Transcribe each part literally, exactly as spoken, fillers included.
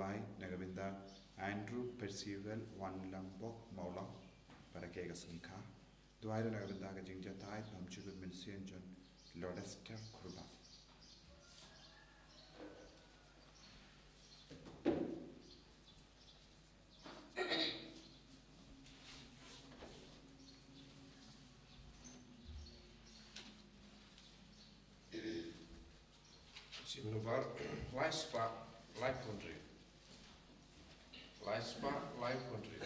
Duwai na ka bynta Andrew Percival Wanlambok Mawlong, para ke ka sngikha. Duwai na ka bynta ka jingjahthait bymjukut mynsiem jong Lodester Kurbah. Sha u Nobar lai spah lai phew hynriew. Lai spah lai phew hynriew.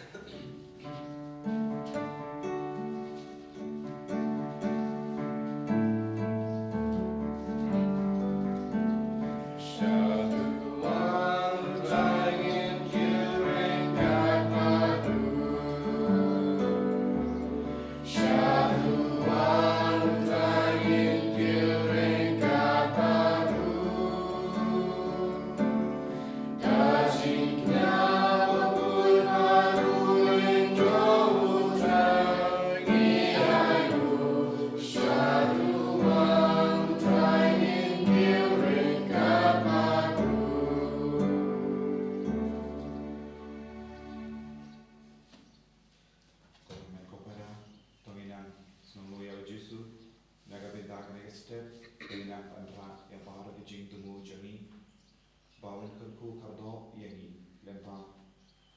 Ko hynmen ko para, to ngin nang sngewnguh ïa u Jisu. Na ka bynta kane ka step, to ngin nang wanrah ïa baroh ki jingthmu jong ngi. Ba un kyrkhu kyrdoh ïa ngi lyngba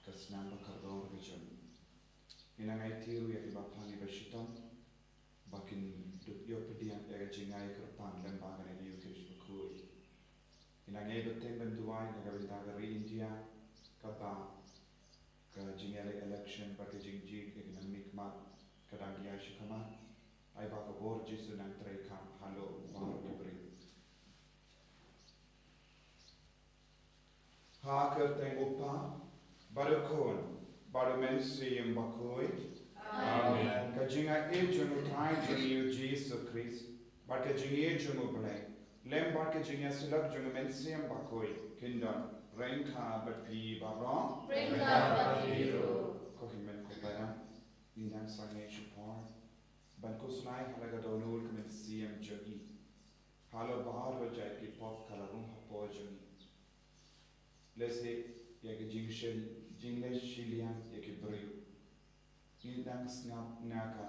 ka snam ba kordor ka jong ngi. Ngin nang aiti ruh ïa kiba phang kiba shitom ba kin dup ïoh pdiang ïa ka jingai kyrpang lyngba kane ka Eucharist bakhuid. Ngin nang ïai bteng ban duwai na ka bynta ka ri India, kaba ka jingïaleh election bad ka jingjied ïa ki nongmihkhmat ka dang ïai shu khmat. Ai ba ka bor Jisu nang trei kham halor baroh ki briew. Ha ka kyrteng u Kpa bad u Khun bad u Mynsiem Bakhuid. Amen. Ka jingaiei jong u Trai jong ngi u Jisu Khrist bad ka jingïeit jong u Blei lem bad ka jingïasyllok jong u Mynsiem Bakhuid kin don ryngkat bad phi baroh. Ryngkat bad phi ruh. Ko hynmen ko para, ngin nang sangeh shipor ban khuslai ha la ka dohnud ka mynsiem jong ngi. Halor baroh jait ki pop ka la rung hapoh jong ngi. Lehse ïa ka jingshil, jingleh shiliang ïa ki briew. Ngin nang sngap na ka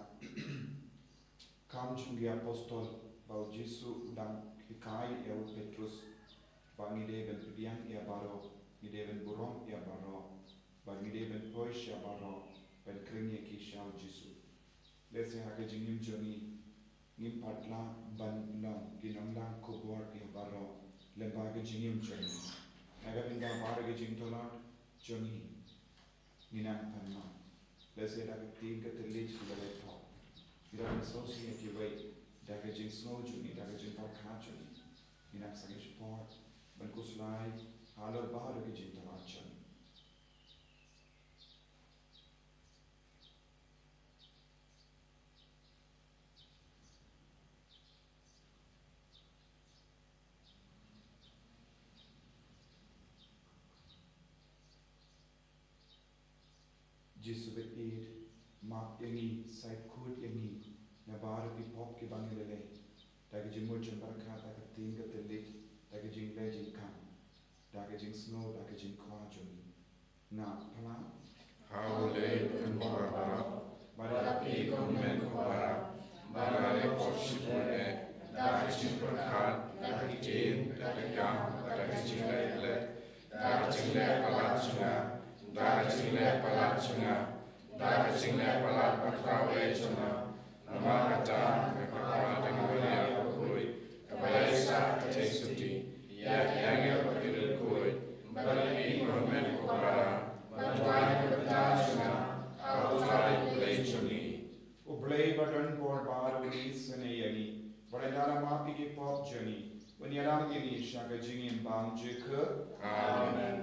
kam jong ki apostol ba u Jisu u dang hikai ïa u Petrus ba ngi dei ban pdiang ïa baroh, ngi dei ban burom ïa baroh, ba ngi dei ban poi sha baroh ban khring ïa ki sha u Jisu. Lehse ha ka jingim jong ngi ngim pat lah ban long ki nonglang khubor ïa baroh lyngba ka jingim jong ngi. Na ka bynta baroh ka jingtlot jong ngi, ngin nang pan ma. Lehse da ka ktien ka thylliej kiba la thoh, ngi da ban sngewsih ïa kiwei da ka jingsngew jong ngi, da ka jingpyrkhat jong ngi. Ngin nang sangeh shipor ban khuslai halor baroh ka jingtlot jong ngi. Jisu ba ïeit, map ïa ngi, sait khuid ïa ngi na baroh ki pop kiba ngi la leh, da ka jingmut jingpyrkhat, da ka ktien ka thylliej, da ka jingleh jingkhang, da ka jingsngew, da ka jingkwah jong ngi. Nga palat ha U Blei Kynrad Baroh bad ha phi ko hynmen ko para, ba nga la pop shibun eh, da ka jingpyrkhat, da ka ktien, da ka kam, da ka jingïaleh, da ka jingleh palat jong nga, da ka jingleh palat jong nga, da ka jingleh palat ba kawei jong nga. Namar kata ka kpa jong U Blei bakhuid, kaba ïaisah ka jingsuti ïa ki angel bad ki riewkhuid, bad ïa phi ko hynmen ko para, ban duwai na ka bynta jong nga ha U Trai U Blei jong ngi. U Blei ba don bor baroh un isynei ïa ngi bad un da la map ïa ki pop jong ngi, un ïalam ïa ngi sha ka jingim bymjukut. Amen.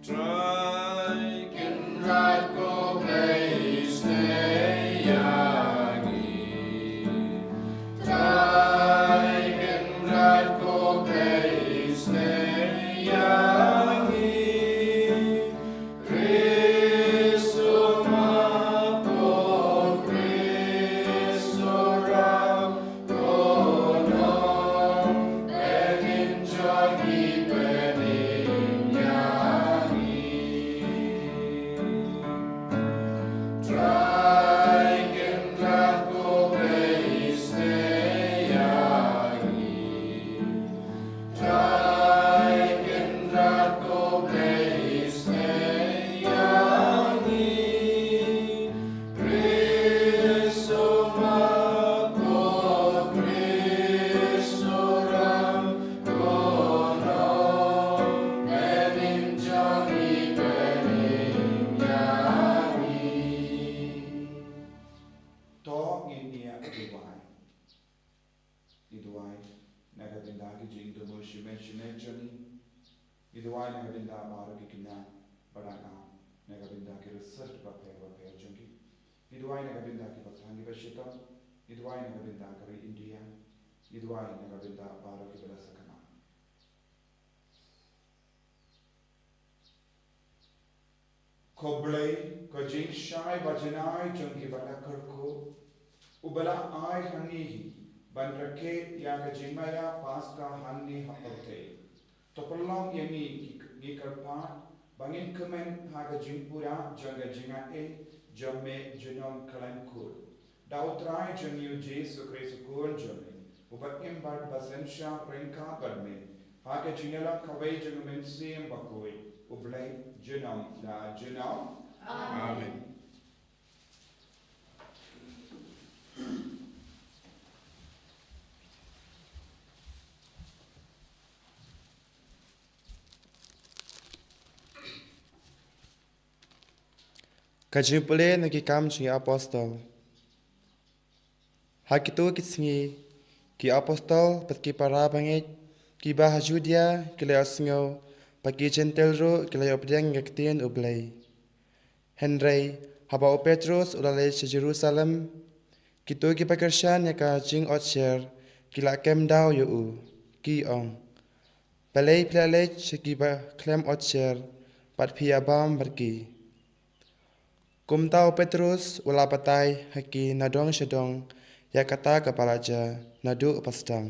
Trai Kynrad ko Blei isynei ïa ngi. Trai Kynrad ko Blei isynei ïa ngi. Khrist u map, Khrist u ram, ko nongpynim jong ngi, pynim ïa Mention mention ni. Ngi duwai na ka bynta baroh ki khynnah bad ki kpa, na ka bynta ki research bapher bapher jong ki. Ngi duwai na ka bynta ki bakhuid ki bashitom. Ngi duwai na ka bynta ka ri India. Ngi duwai na ka bynta baroh ki ba la sakma. Ko Blei, ko jingshai ba janai jong ki ba la kyrkhu, u ba la ai ha ngi hi ban rakhe ïa ka jingmaïa Paska hangne ha pyrthei. To pynlong ïa ngi, ngi kyrpad, ba ngin kmen ha ka jingpura jong ka jingaiei jong me junom khlem kut. Da U Trai jong ngi U Jisu Khrist U Khun jong me, u ba im bad ba synshar ryngkat bad me ha ka jingïalang kawei jong U Mynsiem Bakhuid, U Blei junom la junom. Amen. Amen. Ka jingpule na ki Kam jong ki Apostol. Ha kito ki sngi, ki apostol bad ki para bangeit ki ba ha Judia ki la ïohsngew, bad ki Jentil ruh ki la ïoh pdiang ïa ka ktien U Blei. Hynrei haba u Petrus u la leit sha Jerusalem, kito ki ba kyrshan ïa ka jingotsher ki la kem daw ïa u, ki ong, "Balei phi la leit sha ki ba khlem otsher bad phi ïa bam bad ki?" Kumta u Petrus u la batai ha ki na dong sha dong ïa kata kaba la jia naduh ba sdang.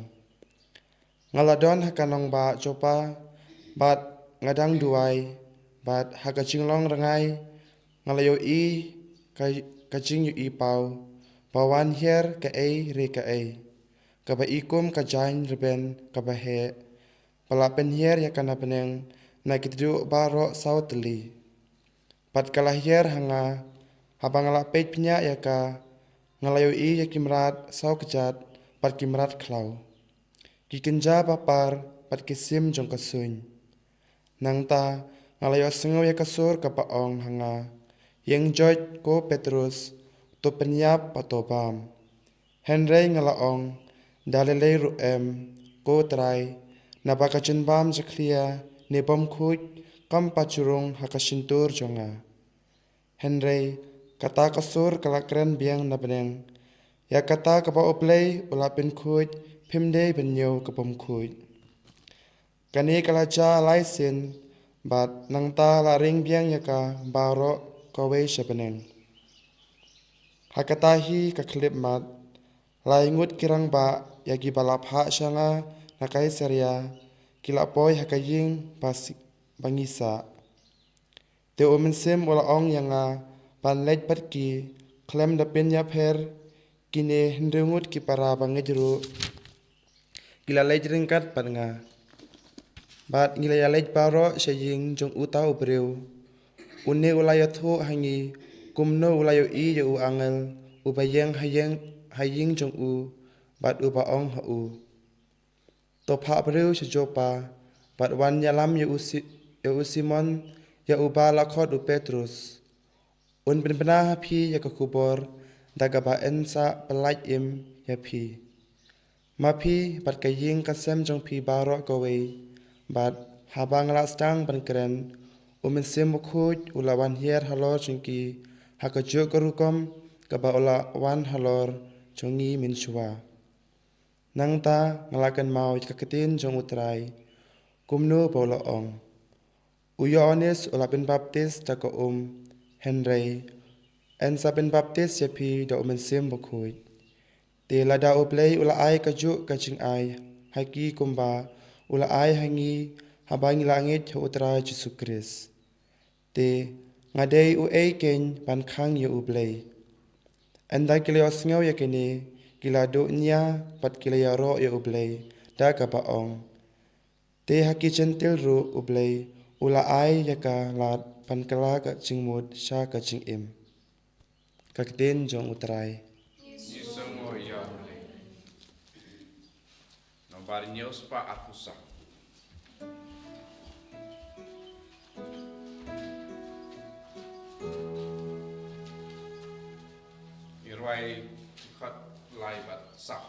Nga la don ha ka nongbah Joppa, bad nga dang duwai, bad ha ka jinglong rngai nga la ïohi ka, ka jingïohi paw ba wan hiar kaei re kaei, kaba i kum ka jaiñ rben kaba heh, ba la pynhiar ïa ka na bneng na ki tdong baroh saw tylli. Bad ka la hiar ha nga, haba nga la peit bniah ïa ka, nga la ïohi ïa ki mrad saw kjat bad ki mrad khlaw, ki kynja ba par bad ki sim jong ka suiñ. Nangta nga la ïohsngew ïa ka sur kaba ong ha nga, "Ïeng joit ko Petrus, to pynïap bad to bam." Hynrei nga la ong, "Da lei lei ruh em, ko Trai, naba ka jingbam jakhlia ne bymkhuid kam pat ju rung ha ka shyntur jong nga." Hynrei kata ka sur ka la kren biang na bneng, "Ïa kata kaba U Blei u la pynkhuid, phim dei ban ñiew ka bymkhuid." Kane ka la jia lai sien, bad nangta la ring biang ïa ka baroh kawei sha bneng. Ha kata hi ka khyllipmat, lai ngut ki rangbah ïa ki ba la phah sha nga na Kaisaria ki la poi ha ka ïing ba si-, ba ngi sah. Te U Mynsiem u la ong ïa nga ban leit bad ki, khlem da pynïapher, kine hynriew ngut ki para bangeit ruh ki la leit ryngkat bad nga. Bad ngi la ïaleit baroh sha ïing jong uta u briew. Une u la ïathuh ha ngi kumno u la ïohi ïa u angel u ba ïeng ha ïing, ha ïing jong u, bad u ba ong ha u, "To phah briew sha Joppa, bad wan ïalam ïa u Si-, ïa u Simon, ïa u ba la khot u Petrus. Un pynbna ha phi ïa ka khubor da kaba yn sa pyllait im ïa phi, ma phi bad ka ïing ka sem jong phi baroh kawei." Bad haba nga la sdang ban kren, U Mynsiem Bakhuid u la wan hiar halor jong ki ha kajuh ka rukom kaba u la wan halor jong ngi mynshuwa. Nangta nga la kynmaw ïa ka ktien jong U Trai, kumno ba u la ong, "U Ïoannis u la pynbaptis da ka um, hynrei yn sa pynbaptis ïa phi da U Mynsiem Bakhuid." Te lada U Blei u la ai kajuh ka jingai ha ki kumba u la ai ha ngi haba ngi la ngeit ha U Trai Jisu Khrist, te nga dei uei keiñ ban khang ïa U Blei? Ynda ki la ïohsngew ïa kine, ki la duh nia bad ki la ïaroh ïa U Blei da kaba ong, "Te ha ki Jentil ruh U Blei u la ai ïa ka lad ban kylla ka jingmut sha ka jingim." Ka ktien jong U Trai. Ngi sngew ïa U Blei. Nombar hynñiew spah arphew saw. Ngi rwai dkhot lai bad saw.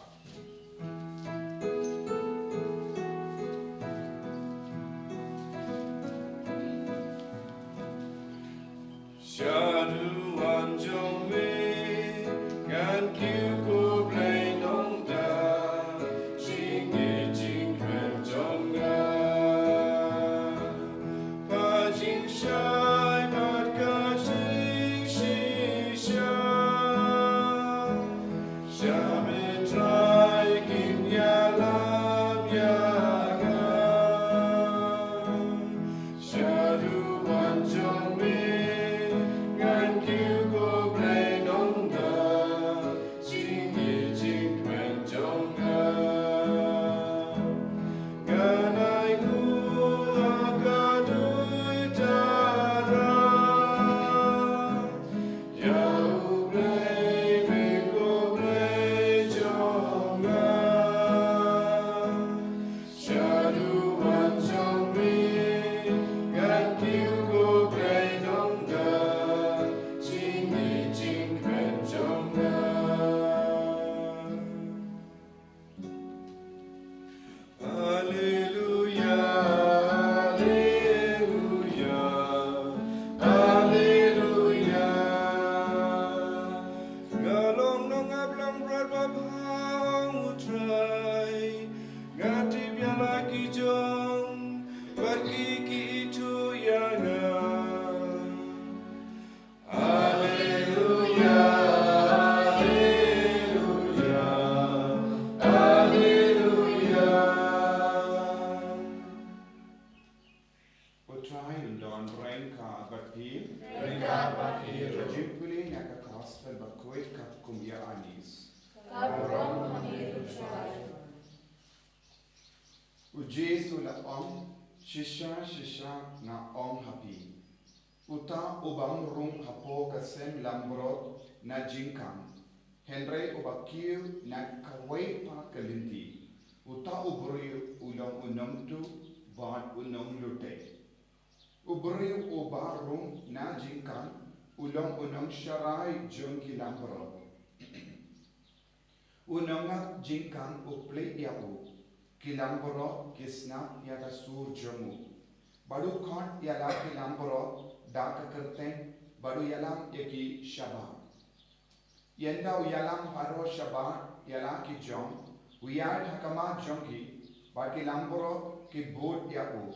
Trai un don ryngkat bad phi. Ryngkat bad phi ruh. Jingpule na ka Gospel bakhuid katkum u Ïoannis. Ka burom ha me ko Trai. U Jisu u la ong, shisha shisha nga ong ha phi, uta u bym rung hapoh ka seng langbrot na jingkhang, hynrei uba kiew na kawei pat ka lynti, uta u briew u long u nongtuh bad u nonglute. U briew uba rung na jingkhang u long u nongsharai jong ki langbrot. U nongap jingkhang u plie ïa u. Ki langbrot ki sngap ïa ka sur jong u, bad u khot ïa la ki langbrot da ka kyrteng, bad u ïalam ïa ki shabar. Ynda u ïalam baroh shabar ïa la ki jong, u ïaid ha khmat jong ki, bad ki langbrot ki bud ïa u,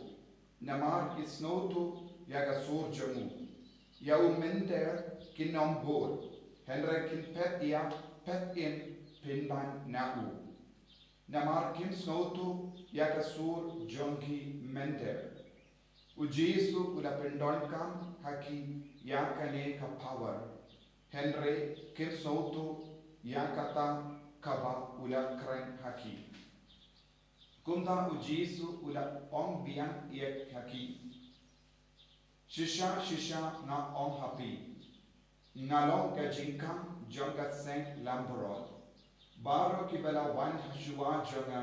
namar ki sngewthuh ïa ka sur jong u. Ïa u mynta kin ym bud, hynrei kin phet ïa, phet im pynban na u, namar kim sngewthuh ïa ka sur jong ki mynta. U Jisu u la pyndonkam ha ki ïa kane ka power, hynrei kim sngewthuh ïa kata kaba u la kren ha ki. Kumta u Jisu u la ong biang ïa ki, shisha shisha nga ong ha phi, nga long ka jingkhang jong ka seng langbrot. Baroh kiba la wan hashuwa jong nga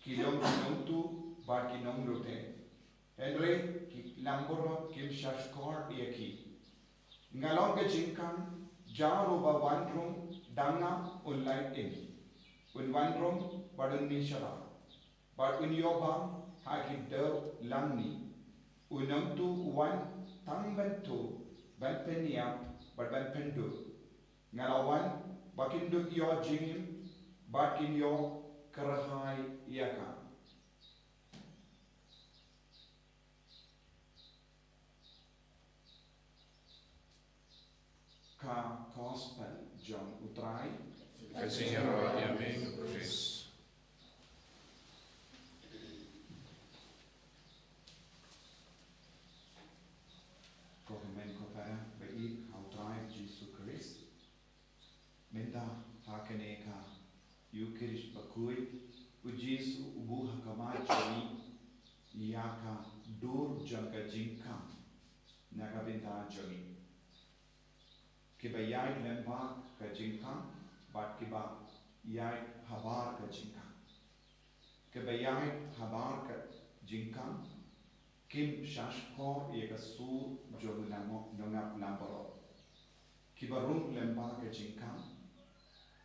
ki long ki nongtuh bad ki nonglute, hynrei ki langbrot kim shahshkor ïa ki. Nga long ka jingkhang, uta uba wan rung da nga un lait im, un wan rung bad un mih shabar, bad un ïoh bam ha ki dew lymne. U nongtuh u wan tang ban tuh, ban pynïap bad ban pynduh. Nga la wan ba kin duh ïoh jingim, bad kin ïoh kyrhai ïa ka. Ka Gospel jong u Trai. Ka jingïaroh ïa me ko Khrist. Ko hynmen ko para ba ïeit ha u Trai Jisu Khrist. Mynta ha kane ka Ïukharist bakhuid, u Jisu u buh ha khmat jong ngi ïa ka dur jong ka jingkhang na ka bynta jong ngi. Kiba ïaid lyngba ka jingkhang bad kiba ïaid habar ka jingkhang. Kiba ïaid habar ka jingkhang kim shahshkor ïa ka sur jong u nongap langbrot. Kiba rung lyngba ka jingkhang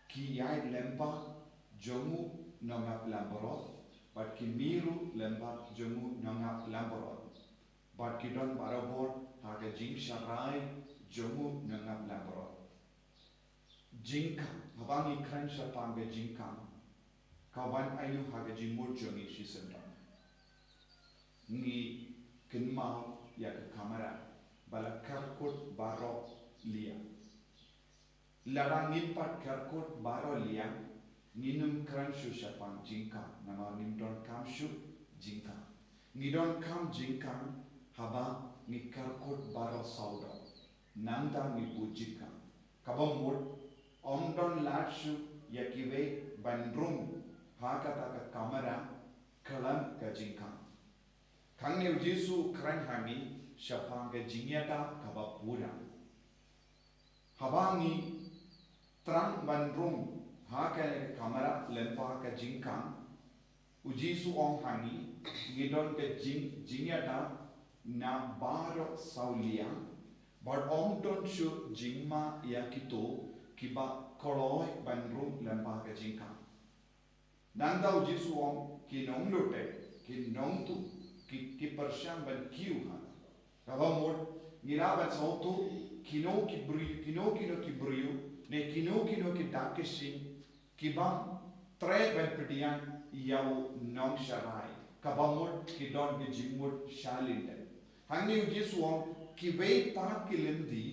ki ïaid lyngba jong u nongap langbrot, bad ki mih ruh lyngba jong u nongap langbrot, bad ki don barabor ha ka jingsharai jong u nongap langbrot. Jingkhang, haba ngi kren shaphang ka jingkhang, ka wan aïu ha ka jingmut jong ngi shisyndon? Ngi kynmaw ïa ka kamra ba la kyrkut baroh liang. Lada ngim pat kyrkut baroh liang, ngin ym kren shuh shaphang jingkhang, namar ngim donkam shuh jingkhang. Ngi donkam jingkhang haba ngi kyrkut baroh sawdong, nangta ngi bud jingkhang. Kaba mut, ym don lad shuh ïa kiwei ban rung ha kata ka kamra khlem ka jingkhang. Hangne u Jisu u kren ha ngi shaphang ka jingïada kaba pura. Haba ngi thrang ban rung ha kane ka kamra lyngba ka jingkhang, u Jisu u ong ha ngi, ngi don ka jing, jingïada na baroh saw liang, bad ym don shuh jingma ïa kito kiba kloi ban rung lyngba ka jingkhang. Nangta u Jisu u ong, ki nonglute, ki nongtuh, ki, ki pyrshang ban kiew ha nga. Kaba mut, ngi lah ban sngewthuh kino ki briew, kino kino ki briew, ne kino kino ki dak ki shin, ki bym treh ban pdiang ïa u nongsharai. Kaba mut ki don ki jingmut shalyndet. Hangne u Jisu u ong, kiwei pat ki lynti,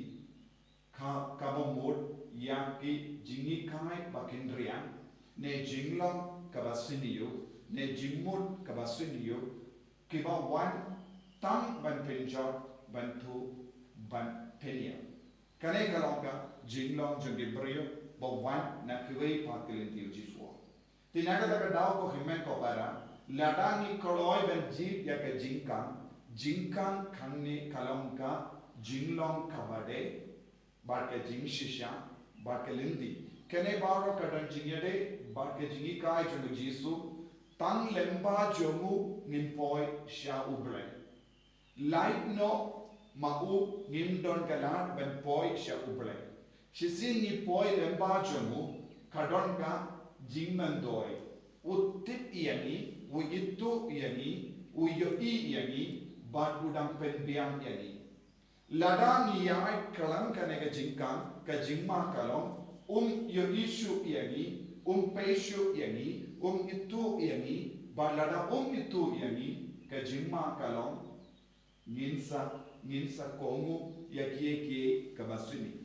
ka, kaba mut ïa ki jinghikai ba kynriang, ne jinglong kaba synñiew, ne jingmut kaba synñiew, kiba wan tang ban pynjot, ban thuh, ban pynïap. Kane ka long ka jinglong jong ki briew ba wan na kiwei pat ki lynti, u Jisu u ong. Te na kata ka daw, ko hynmen ko para, lada ngi kloi ban jied ïa ka jingkhang, jingkhang hangne ka long ka jinglong kaba dei, bad ka jingshisha, bad ka lynti. Kane baroh ka don jingïadei bad ka jinghikai jong u Jisu. Tang lyngba jong u ngin poi sha U Blei. Lait noh ma u ngim don ka lad ban poi sha U Blei. Shisien ngi poi lyngba jong u, ka don ka jingmyntoi. U tip ïa ngi, u ithuh ïa ngi, u ïohi ïa ngi, bad u dang pynbiang ïa ngi. Lada ngi ïaid khlem kane ka jingkhang, ka jingma ka long, um ïohi shuh ïa ngi, um peit shuh ïa ngi, um ithuh ïa ngi, bad lada um ithuh ïa ngi, ka jingma ka long, ngin sa, ngin sa kohnguh ïa kiei kiei kiba sniew.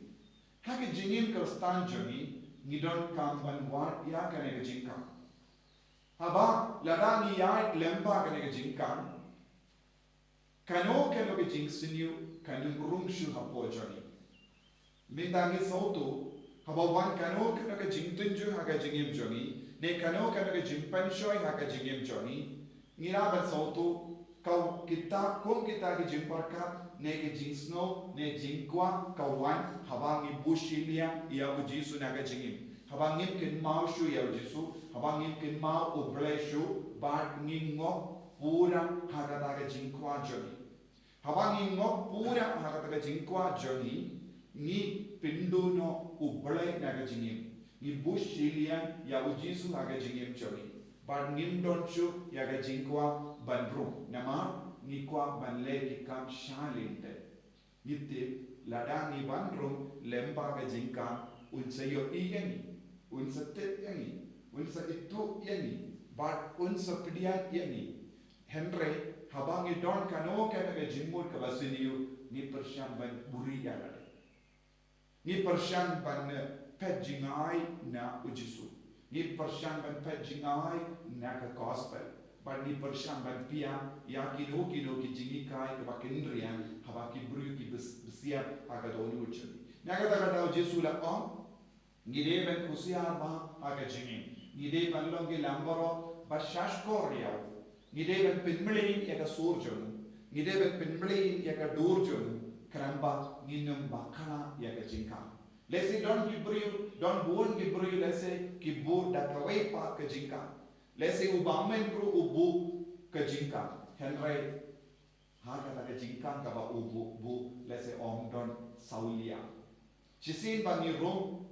Ha ka jingim Khristan jong ngi, ngi donkam ban wad ïa kane ka jingkhang. Haba lada ngi ïaid lyngba kane ka jingkhang, kano kano ka jingsniew kan ym rung shuh hapoh jong ngi. Mynta ngi sngewthuh, haba wan kano kano ka jingtynjuh ha ka jingim jong ngi, ne kano kano ka jingpynshoi ha ka jingim jong ngi, ngi lah ban sngewthuh, ka, kita, kum kita ka jingpyrkhat, ne ka jingsngew, ne jingkwah, ka wan haba ngi buh shiliang ïa u Jisu na ka jingim. Haba ngim kynmaw shuh ïa u Jisu, haba ngim kynmaw U Blei shuh, bad ngi ngop pura ha kata ka jingkwah jong ngi. Haba ngi ngop pura ha kata ka jingkwah jong ngi, ngi pynduh noh U Blei na ka jingim. Ngi buh shiliang ïa u Jisu ha ka jingim jong ngi. Bad ngim don shuh ïa ka jingkwah ban rung. Namar ngi kwah ban leh ki kam shalyndet. Ngi tip, lada ngi wan rung lyngba ka jingkhang, un sa ïohi ïa ngi, un sa tip ïa ngi, un sa ithuh ïa ngi, bad un sa pdiang ïa ngi. Hynrei, haba ngi don kano kano ka jingmut kaba sniew, ngi pyrshang ban buhrieh ïa lade. Ngi pyrshang ban, eh, peit jingai na u Jisu. Ngi pyrshang ban peit jingai na ka gospel. Bad ngi pyrshang ban pdiang ïa kino kino ki jinghikai kiba kynriang, haba ki briew ki bys-, bysyiap ha ka dohnud jong ngi. Na kata ka daw u Jisu u la ong, ngi dei ban husiar bha ha ka jingim. Ngi dei ban long ki langbrot ba shahshkor ïa u. Ngi dei ban pynmlien ïa ka sur jong u. Ngi dei ban pynmlien ïa ka dur jong u. Khnang ba ngin ym bakla ïa ka jingkhang. Lehse don ki briew, don bun ki briew lehse ki buh da kawei pat ka jingkhang. Lehse u bymman ruh u buh ka jingkhang. Hynrei ha kata ka jingkhang kaba u buh, buh lehse ym don saw liang. Shisien ba ngi rung,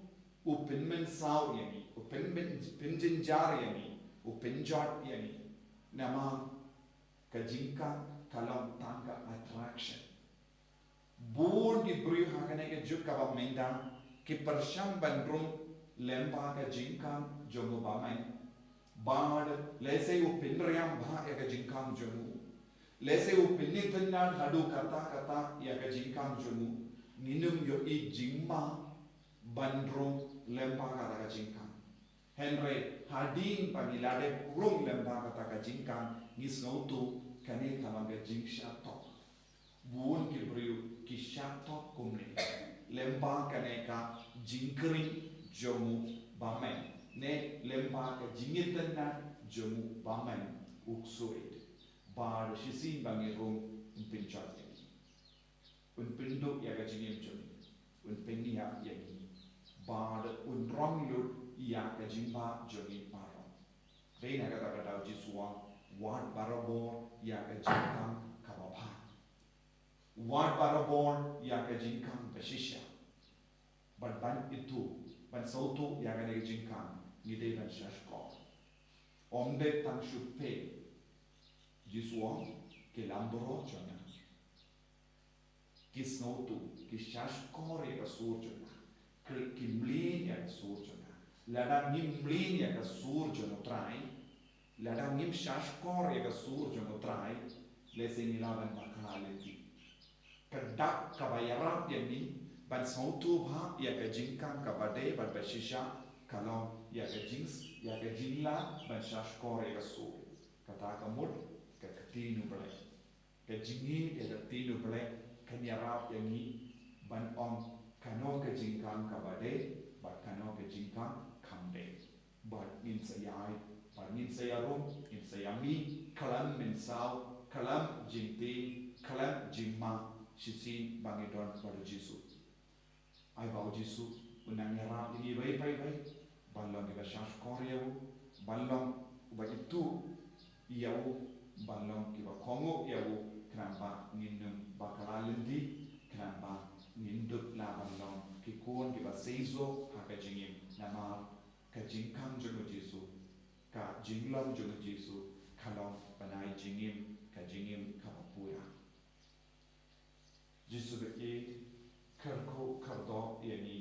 u pynmynsaw ïa ngi, u pynmyn-, pynjynjar ïa ngi, u pynjot ïa ngi. Namar ka jingkhang ka long tang ka attraction. Bun ki briew ha kane ka juk kaba mynta ki pyrshang ban rung lyngba ka jingkhang jong u bymman. Bad lehse u pynriam bha ïa ka jingkhang jong u. Lehse u pynitynnad haduh katta katta ïa ka jingkhang jong u. Ngin ym ïohi jingma ban rung lyngba kata ka jingkhang. Hynrei hadien ba ngi la dep rung lyngba kata ka jingkhang, ngi sngewthuh kane ka long ka jingshah thok. Bun ki briew ki shah thok kumne lyngba kane ka jingkhring jong u bymman, ne lyngba ka jingitynnad jong u bymman, u ksuid. Bad shisien ba ngi rung, un pynjot ïa ngi. Un pynduh ïa ka jingim jong ngi. Un pynïap ïa ngi. Bad un rong lut ïa ka jingbah jong ngi baroh. Dei na kata ka daw u Jisu u ong, wad barabor ïa ka jingkhang kaba bha. Wad barabor ïa ka jingkhang ba shisha. Bad ban ithuh, ban sngewthuh ïa kane ka jingkhang, ngi dei ban shahshkor. Ym dei tang shu peit. U Jisu u ong, ki langbrot jong nga ki sngewthuh, ki shahshkor ïa ka sur jong nga, ki, ki mlien ïa ka sur jong nga. Lada ngim mlien ïa ka sur jong u Trai, lada ngim shahshkor ïa ka sur jong u Trai, lehse ngi lah ban bakla lynti. Ka dak kaba ïarap ïa ngi ban sngewthuh bha ïa ka jingkhang kaba dei bad ba shisha, ka long ïa ka jing, ïa ka jinglad ban shahshkor ïa ka sur. Kata ka mut ka ktien U Blei. Ka jingïeit ïa ka ktien U Blei kan ïarap ïa ngi ban ong kano ka jingkam kaba dei bad kano ka jingkam kam dei. Bad ngin sa ïai, bad ngin sa ïarum, ngin sa ïamih khlem mynsaw, khlem jingtieng, khlem jingma, shisien ba ngi don bad U Jisu. Ai ba U Jisu un nang ïarap ïa ngi iwei pa iwei ban long kiba shahshkor ïa u, ban long uba ithuh ïa u, ban long kiba kohnguh ïa u, khnang ba ngin ym bakla lynti, khnang ba ngin dup lah ban long ki khun kiba seisoh ha ka jingim. Namar ka jingkam jong U Jisu, ka jinglong jong U Jisu ka long ban ai jingim, ka jingim kaba pura. Jisu ba ïeit, kyrkhu kyrdoh ïa ngi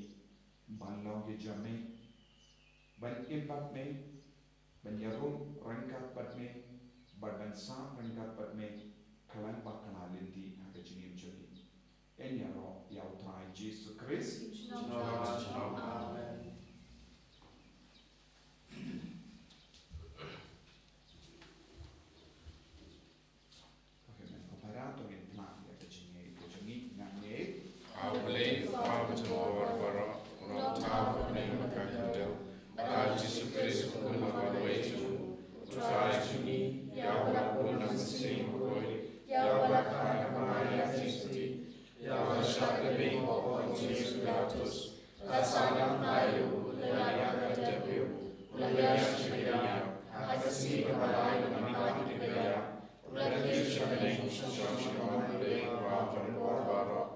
ban long ki jong me, ban im bad me, ban ïarum ryngkat bad me, bad ban sah ryngkat bad me khlem bakla lynti ha ka jingim jong ngi. Yn ïaroh ïa U Trai Jisu Khrist. Amen. Okay, men ko para, to ngin pynlong ïa ka jingïeit ka jong ngi, ngan ïeit. A U Blei, Kpa jong ka bor baroh, u nongthaw ha bneng bad ka khyndew, bad U Jisu Khrist u khun ba kyrduh jong u, U Trai jong ngi, ïa uba la bun na ka mynsiem bakhuid, ïa uba la kha na ka bnai ïa ka jingsyrti, ïa uba la shah kyrhai ha u Pontius Pilatus, la sah lang bha ïa u, la ïaid ha ka dep ïa u, la ïashim bynriew, ha ka sngi kaba lai la mih noh na ki kynja, u la kiew sha bneng, u shong sha ka hok U Blei Kpa jong ka bor baroh.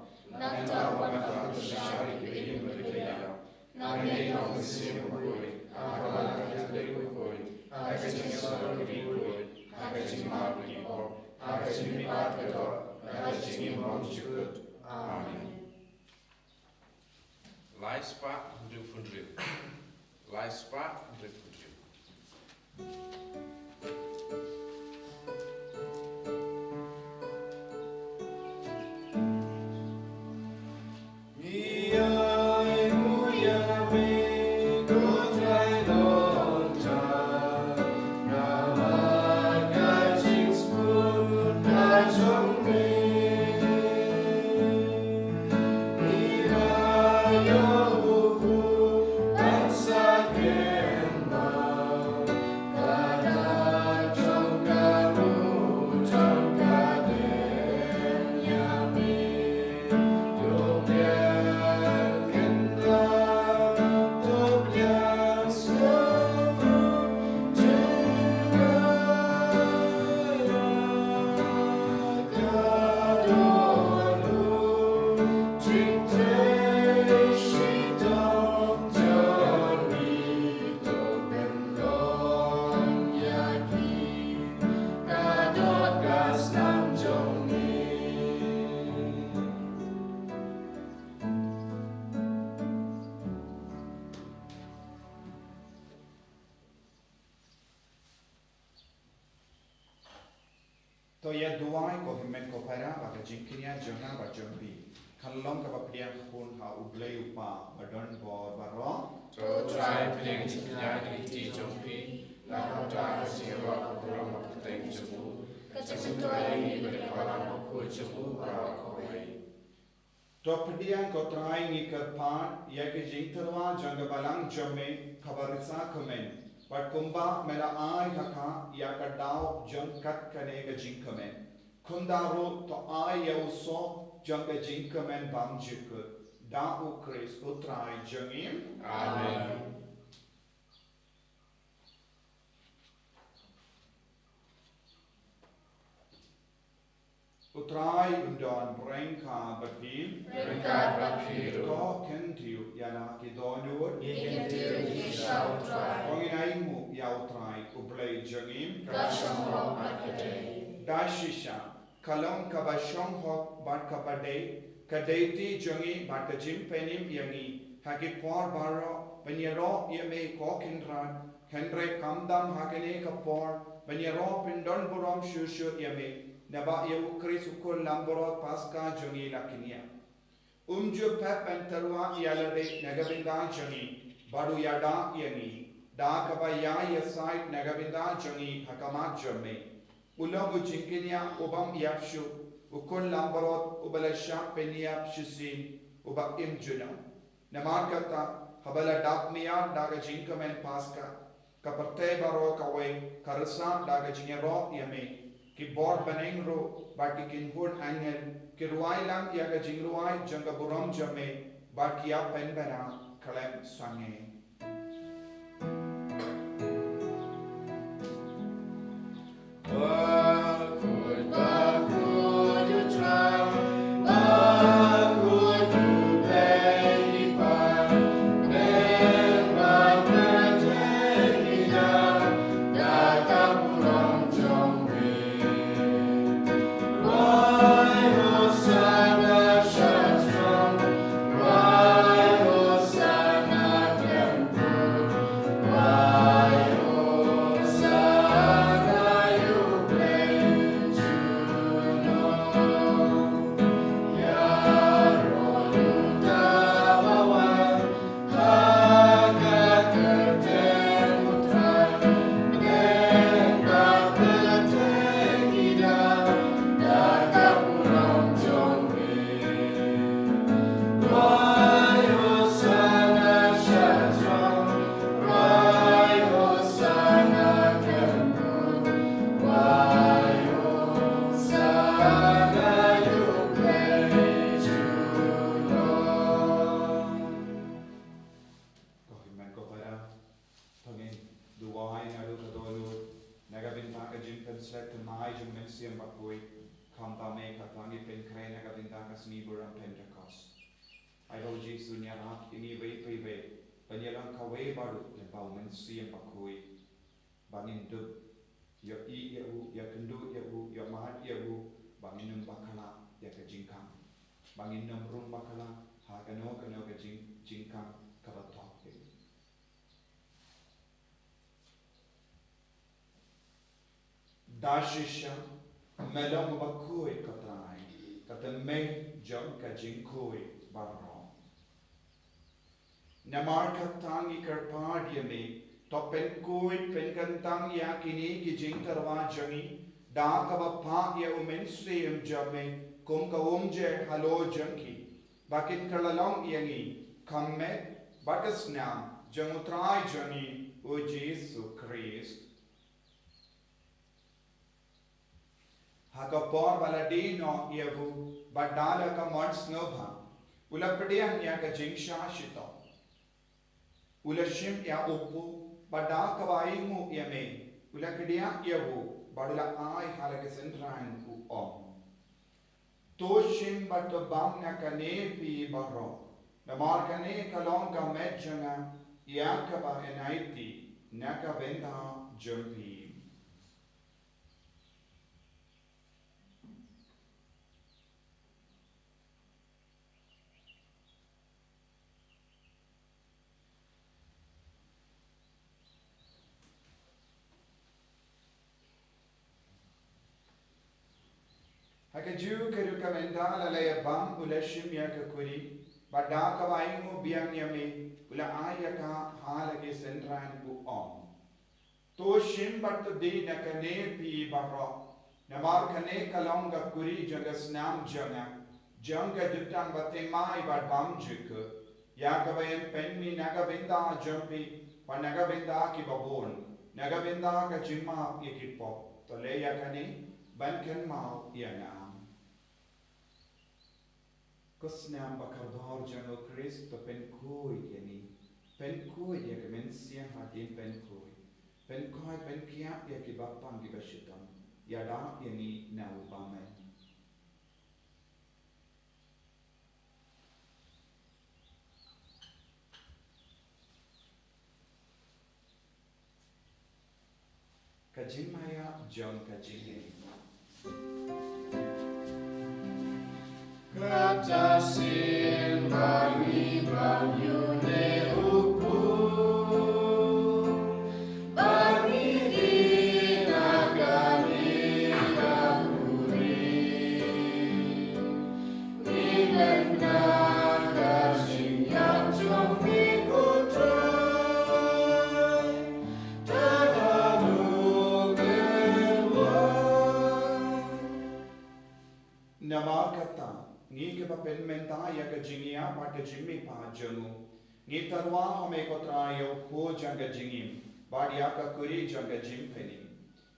Nangta u wan ban kyrshan ïa ki ïing bad ki kynja. Nangta u wan ban sah bakhuid ha ka bynta ka Kynrad bakhuid, ha ka jingïasyllok bakhuid, ha ka jingmap bakhuid, ha ka jingmihpat ka doh, ha ka jingim bymjukut. Amen. Lai spah hynriew phew hynriew. Lai spah hynriew phew hynriew. To ïa duwai ko hynmen ko para ba ka jingkñia jong nga bad jong phi kan long kaba pdiang khun ha U Blei U Kpa ba don bor baroh. To U Trai pdiang jingkñia ha ki kti jong phi, na ka bynta ka jingïaroh ka burom bapyrteng jong u, ka jingmyntoi ïa ngi bad ïa ka Balang Bakhuid jong u baroh kawei. To pdiang ko Trai, ngi kyrpad ïa ka jingtyrwa jong ka balang jong me kaba risa kmen, bad kumba me la ai ha ka ïa ka daw jong kat kane ka jingkmen, kumta ruh to ai ïa u soh jong ka jingkmen bymjukut, da U Khrist U Trai jong ngi. Amen. U Trai un don ryngkat bad phi. Ryngkat bad phi ruh. To kyntiew ïa la ki dohnud. Ngi kyntiew ïa ki sha U Trai. To ngin ainguh ïa U Trai U Blei jong ngi. Ka shong bha bad ka dei. Da shisha ka long kaba shong hok bad kaba dei ka duty jong ngi bad ka jingpynim ïa ngi ha ki por baroh ban ïaroh ïa me ko Kynrad, hynrei khamtam ha kane ka por ban ïaroh pyndonburom shuh shuh ïa me, naba ïa U Khrist U Khun Langbrot Paska jong ngi la kñia. Um ju pep ban tyrwa ïa lade na ka bynta jong ngi, bad u ïada ïa ngi da kaba ïai ïasaid na ka bynta jong ngi ha khmat jong me. U long u jingkynïap u bym ïap shuh, u khun langbrot uba la shah pynïap shisien, uba im junom. Namar kata, haba la dap miar da ka jingkmen Paska, ka pyrthei baroh kawei ka risa da ka jingïaroh ïa me. Ki bor bneng ruh bad ki kynhun angel ki rwai lang ïa ka jingrwai jong ka burom jong me, bad ki ïa pynbna khlem sangeh. Ko hynmen ko para, to ngin duwai naduh ka dohnud na ka bynta ka jingpynslem thymmai jong u Mynsiem Bakhuid, khamtam eh kata ngi pynkhreh na ka bynta ka sngi burom Pentekost. Ai ba u Jisu un ïarap ïa ngi iwei pa iwei ban ïalang kawei baroh lyngba u Mynsiem Bakhuid, ba ngin dup ïohi ïa u, ïakynduh ïa u, ïamad ïa u, ba ngin ym bakla ïa ka jingkhang, ba ngin ym rung bakla ha kano kano ka jing, jingkhang kaba thok ïa ngi. Da shisha me long uba khuid, ko Trai, ka tymmen jong ka jingkhuid baroh. Namar kata ngi kyrpad ïa me, to pynkhuid pynkyntang ïa kine ki jingtyrwa jong ngi, da kaba phah ïa u Mynsiem jong me kum ka umjer halor jong ki, ba kin kylla long ïa ngi ka met bad ka snam jong u Trai jong ngi u Jisu Khrist. Ha ka por ba la die noh ïa u, bad da la ka mon sngewbha, u la pdiang ïa ka jingshah shitom. U la shim ïa u kpu, bad da kaba ainguh ïa me, u la kdiah ïa u, bad u la ai ha la ki synran, u ong: To shim bad to bam na kane phi baroh, namar kane ka long ka met jong nga, ïa kaba yn aiti na ka bynta jong phi. Ha kajuh ka ruh, ka mynta la la ïa bam, u la shim ïa ka kuri, bad da kaba ainguh biang ïa me, u la ai ïa ka ha la ki synran, u ong: To shim bad to die na kane phi baroh, namar kane ka long ka kuri jong ka snam jong nga, jong ka jutang bathymmai bad bymjukut, ïa kaba yn pynmih na ka bynta jong phi bad na ka bynta kiba bun, na ka bynta ka jingmap ïa ki pop. To leh ïa kane ban kynmaw ïa nga. Ko snam ba kordor jong u Khrist, to pynkhuid ïa ngi, pynkhuid ïa ka mynsiem hadien pynkhuid, pynkhuid, pynkhiah ïa kiba pang kiba shitom, ïada ïa ngi na u bymman. Ka jingmaïa jong ka jingim. Kata sien ba ngi bam ïa une u kpu, ba ngi die na kane ka kuri. Namar kata, ngi kiba pynmynta ïa ka jingïap bad ka jingmihpat jong u, ngi tyrwa ha me ko Trai ïa u khun jong ka jingim bad ïa ka kuri jong ka jingpynim.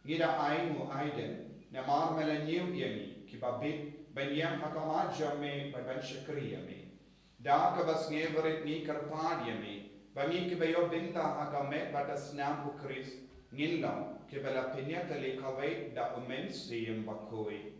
Ngi da ai nguh ai dien namar me la ñiew ïa ngi kiba bit ban ïeng ha khmat jong me bad ban shakri ïa me. Da kaba sngewrit ngi kyrpad ïa me ba ngi kiba ïoh bynta ha ka met bad ka snam u Khrist ngin long kiba la pynïatylli kawei da u Mynsiem Bakhuid.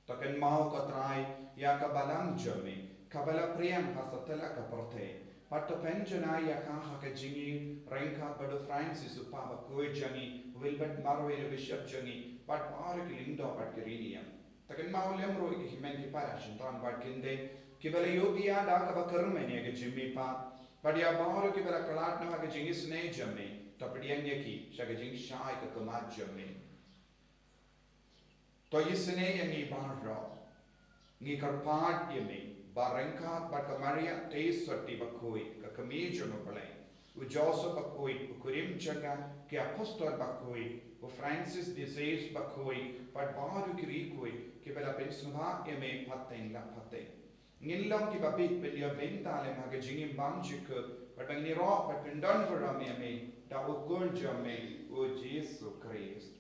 To kynmaw ko Trai ïa ka balang jong me kaba la phriang ha satlak ka pyrthei, bad to pynjanai ïa ka ha ka jingïaryngkat bad u Francis u Papa Bakhuid jong ngi, u Wilbert Marwei u Bishop jong ngi, bad baroh ki lyngdoh bad ki riewniam. To kynmaw lem ruh ïa ki hynmen ki para shynrang bad kynthei kiba la ïohi ïa da kaba kyrmen ïa ka jingmihpat, bad ïa baroh kiba la khlad noh ha ka jingisynei jong me, to pdiang ïa ki sha ka jingshai ka khmat jong me. To isynei ïa ngi baroh. Ngi kyrpad ïa me ba ryngkat bad ka Maria Theisotti Bakhuid, ka kmie jong u Blei, u Joseph Bakhuid, u kurim jong ka, ki apostol bakhuid, u Francis de Sales Bakhuid, bad baroh ki riewkhuid kiba la pynsngewbha ïa me pateng la pateng. Ngin long kiba bit ban ïoh bynta lem ha ka jingim bymjukut, bad ba ngin ïaroh bad pyndonburom ïa me da u Khun jong me, u Jisu Khrist.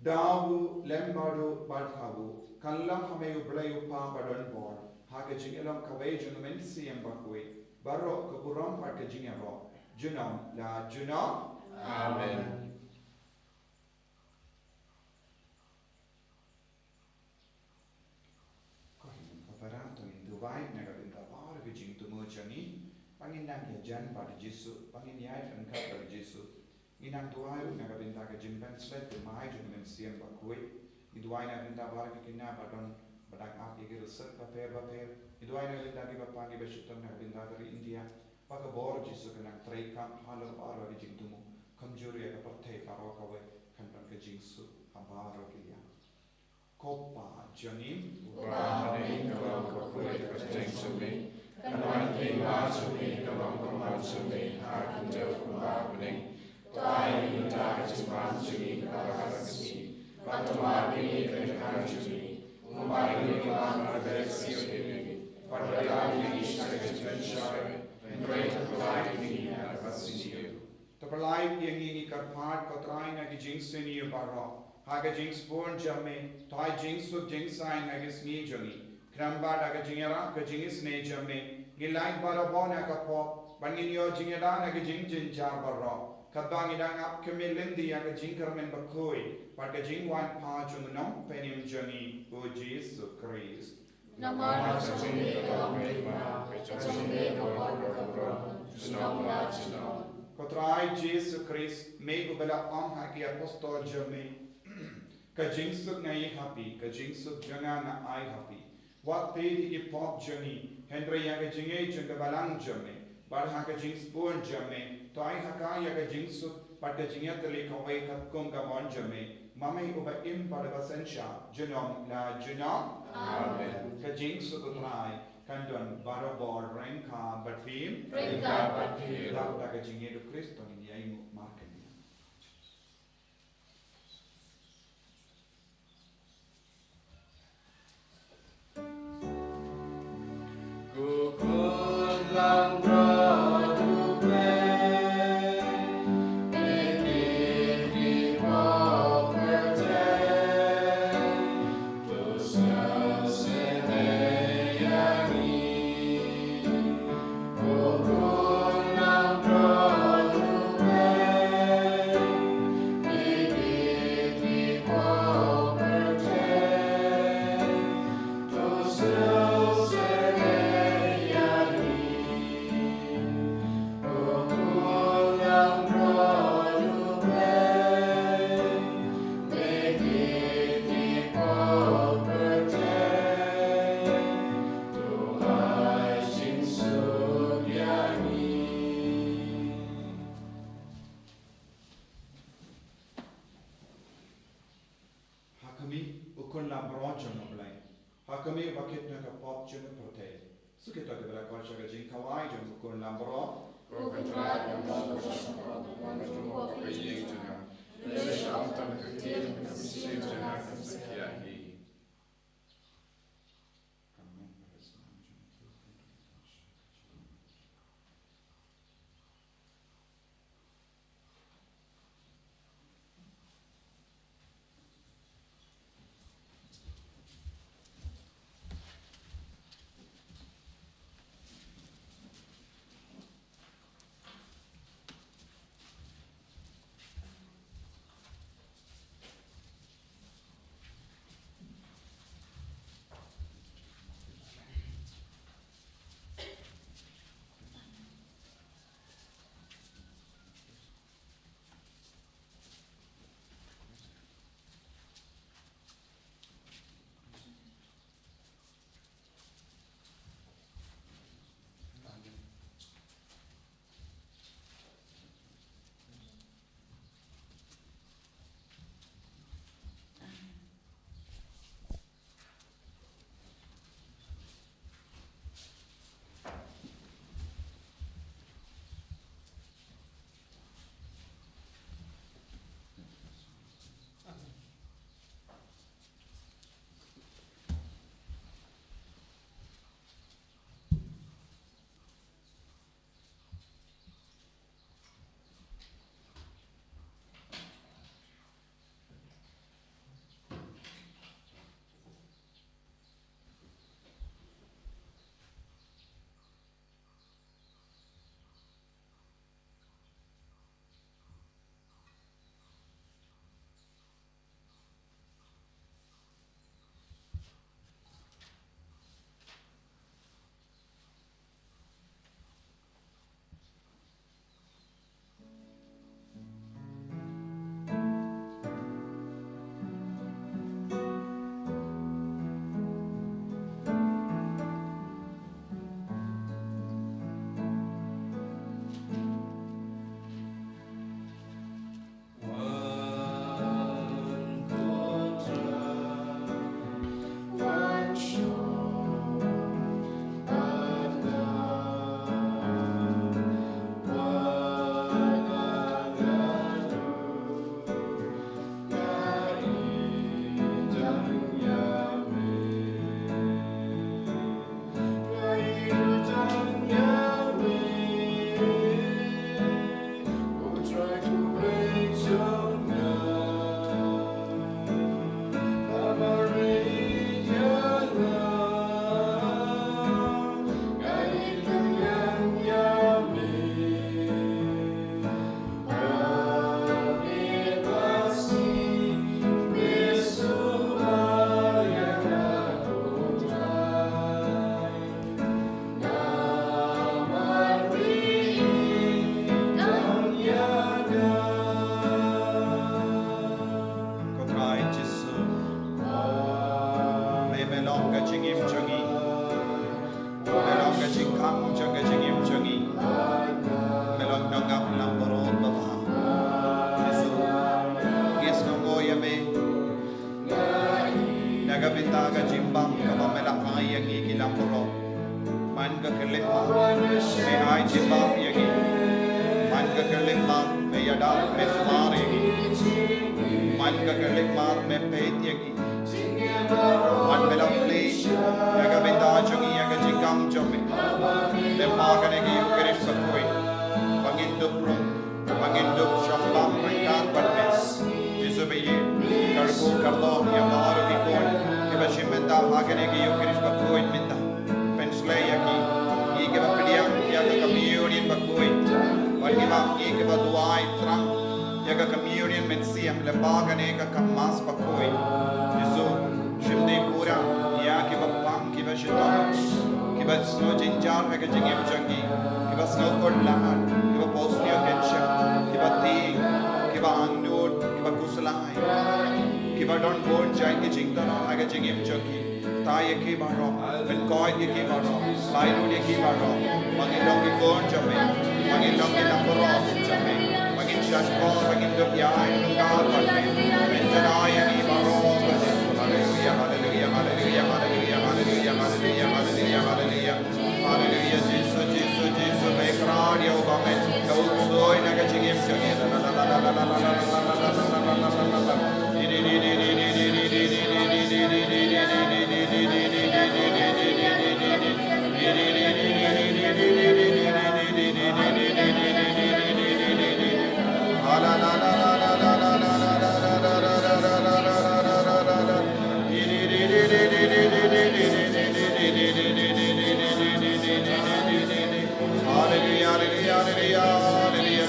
Da u lem bad u bad ha u, kan long ha me u Blei u Kpa badonbor, ha ka jingïalong kawei jong u Mynsiem Bakhuid, baroh ka burom bad ka jingïaroh, junom la junom. Amen. Ko hynmen ko para, to ngin duwai na ka bynta baroh ki jingthmu jong ngi, ba ngin nang ïajan bad u Jisu, ba ngin ïaid ryngkat bad u Jisu. Ngin nang duwai ruh na ka bynta ka jingpynshlur jong u Mynsiem Bakhuid. Ngi duwai na ka bynta baroh ki khynnah ba don ba dang ap ïa ki riewspah bapher bapher. Ngi duwai na ka bynta ki bapang ki bashitom na ka bynta ka ri India. Ba ka bor u Jisu kan nang treikam halor baroh ki jingthmu, kumjuh ruh ïa ka pyrthei baroh kawei, kan don ka jingsuk ha baroh ki liang. Ko Pa jong ngi uba ha bneng, ka long bakhuid ka kyrteng jong me. Kan wan ka ïing jong me, ka long ka mon jong me ha khyndew kumba ha bneng. To ai ïa ngi mynta ka jingman jong ngi kaba ha ka sngi, bad to map ïa ngi ka jingkyrmen jong ngi, kumba ngi map ïa ki kiba kyrmen ïa ngi. Bad to phah ïa ngi sha ka jingpynshoi, hynrei to pynlait ïa ngi na kaba sniew. To pynlait ïa ngi, ngi kyrpad ko Trai, na ki jingsniew baroh, ha ka jingsbun jong me, to ai jingsuk jingsaiñ ha ka sngi jong ngi. Khnang ba da ka jingïarap ka jingisynei jong me, ngin lait barabor na ka pop, bad ngin ïoh jingïada na ka jingjynjar baroh, katba ngi dang ap khmih lynti ïa ka jingkyrmen bakhuid bad ka jingwan phah jong u Nongpynim jong ngi, u Jisu Khrist. Namar ka jong me ka long ka hima, ka jong me ka pop bad ka burom, junom la junom. Ko Trai Jisu Khrist, me uba la ong ha ki apostol jong me, ka jingsuk nga ai ha phi, ka jingsuk jong nga nga ai ha phi. Wat peit ïa ki pop jong ngi, hynrei ïa ka jingngeit jong ka balang jong me. Bad ha ka jingsbun jong me, to ai ha ka ïa ka jingsuk bad ka jingïatylli kawei katkum ka mon jong me, ma me uba im bad uba synshar, junom la junom. Amen. Ka jingsuk u Trai kan don barabor ryngkat bad phi. Ryngkat bad phi. Da ka jingngeit u Khrist to ngin ïa ainguh markylliang. Ha khmih, u Khun lamroh jong u Blei. Ha khmih, uba kit na ka pop jong ka pyrthei. Suk ïa kito kiba la koit sha ka jingkhawai jong u Khun lamroh. Ko Trai, ïa ka pop jong u Man ka kyrlitmar me ai jingmap ïa ngi. Man ka kyrlitmar me ïada, me sumar ïa ngi. Man ka kyrlitmar me peit ïa ngi. Man me la plie ïa ka bynta jong ngi, ïa ka jingkam jong me. Lyngba kane ka Eukharist bakhuid ba ngin dup rung, ba ngin dup shong bam ryngkat bad me. Jisu ba ïeit, kyrkhu kyrdoh ïa baroh ki khun kiba shim bynta ha kane ka Eukharist bakhuid mynta. Pynshlei ïa ki, ngi kiba pdiang ïa ka communion bakhuid, bad kiba, ngi kiba duwai thrang ïa ka communion mynsiem lyngba kane ka, ka Mass bakhuid. Jisu, shim dei pura ïa kiba pang, kiba shitom, kiba sngew jynjar ha ka jingim jong ki, kiba sngew kut lad, kiba pos ïa ka kynshah, kiba tieng, kiba angnud, kiba khuslai, kiba don bun jait ki jingtharai ha ka jingim jong ki. Kta ïa ki baroh, pynkoit ïa ki baroh, laitluid ïa ki baroh, ba ngin long ki khun jong me, ba ngin long ki nongborot jong me, ba ngin shahshkor, ba ngin dup ïaid ryngkat bad me. Pynjanai ïa ngi baroh, haleluya, haleluya, haleluya. Haleluya, Jisu, Jisu, Jisu, ba ïa krat ïa u ba me, ka u ksuid na ka jingim jong ngi. Hallelujah, hallelujah, hallelujah,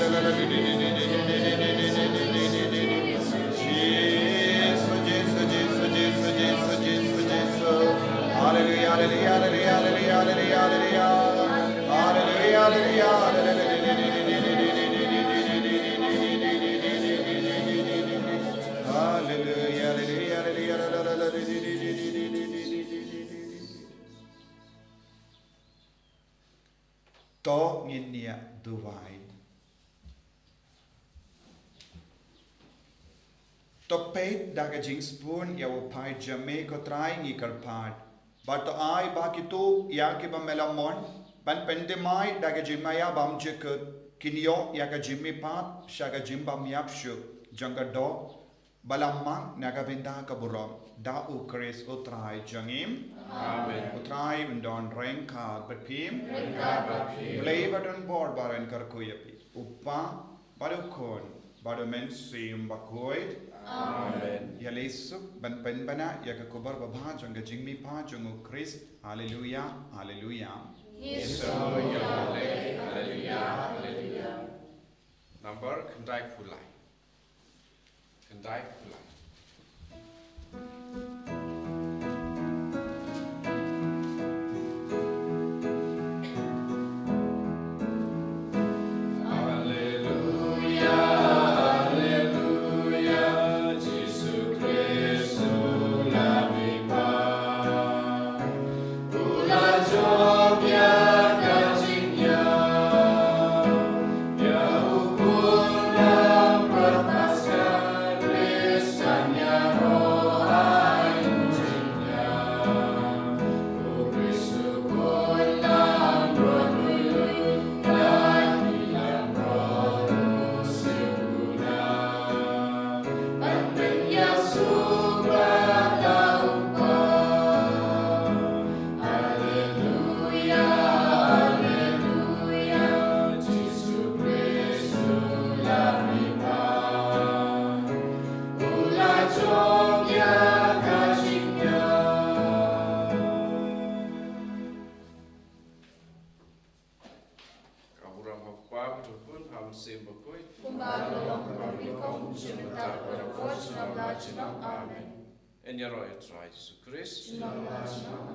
hallelujah, hallelujah. Jesus, Jesus, Jesus, Jesus, Jesus, Jesus. Hallelujah, hallelujah, hallelujah, hallelujah, hallelujah. Hallelujah, hallelujah, hallelujah. Hallelujah, hallelujah, hallelujah, hallelujah. To ngin ïa duwai. To peit da ka jingsbun ïa u paid jong me, ko Trai, ngi kyrpad. Bad to ai ba kito ïa kiba me la mon ban pynthymmai da ka jingmaïa bymjukut, kin ïoh ïa ka jingmihpat sha ka jingbymïap shuh jong ka doh ba la mang na ka bynta ka burom, da U Khrist U Trai jong ngi. Amen. U Trai un don ryngkat bad phi. Ryngkat bad phi. Blei ba don bor ba ren kyrkhu ïa phi, U Kpa bad U Khun bad U Mynsiem Bakhuid. Amen. Ïaleh suk ban pynbna ïa ka khubor babha jong ka jingmihpat jong U Khrist. Haleluya, haleluya. Ngi sngew ïaleh, haleluya, haleluya. Number khyndai phew lai. Khyndai phew lai. Alleluia, alleluia, Jisu Khrist u la mihpat. U la jop ïa ka jingïap, ïa u Khun Langbrot Paskha, Khrist kan ïaroh ha jingïap. U Khrist u Khun Langbrot, u la ki langbrot u sngewbha ban pynïasuk bad la u Kpa. Alleluia, alleluia, Jisu Khrist u la mihpat. U la jop ïa ka jingïap. Ka burom ha u Kpa, bad ha u Khun, bad ha u Mynsiem Bakhuid. Kumba ka long ha u Khun, kumjuh mynta, bad baroh junom la junom. Amen. Ngin ïaroh ïa u Trai Jisu Khrist. Junom la junom.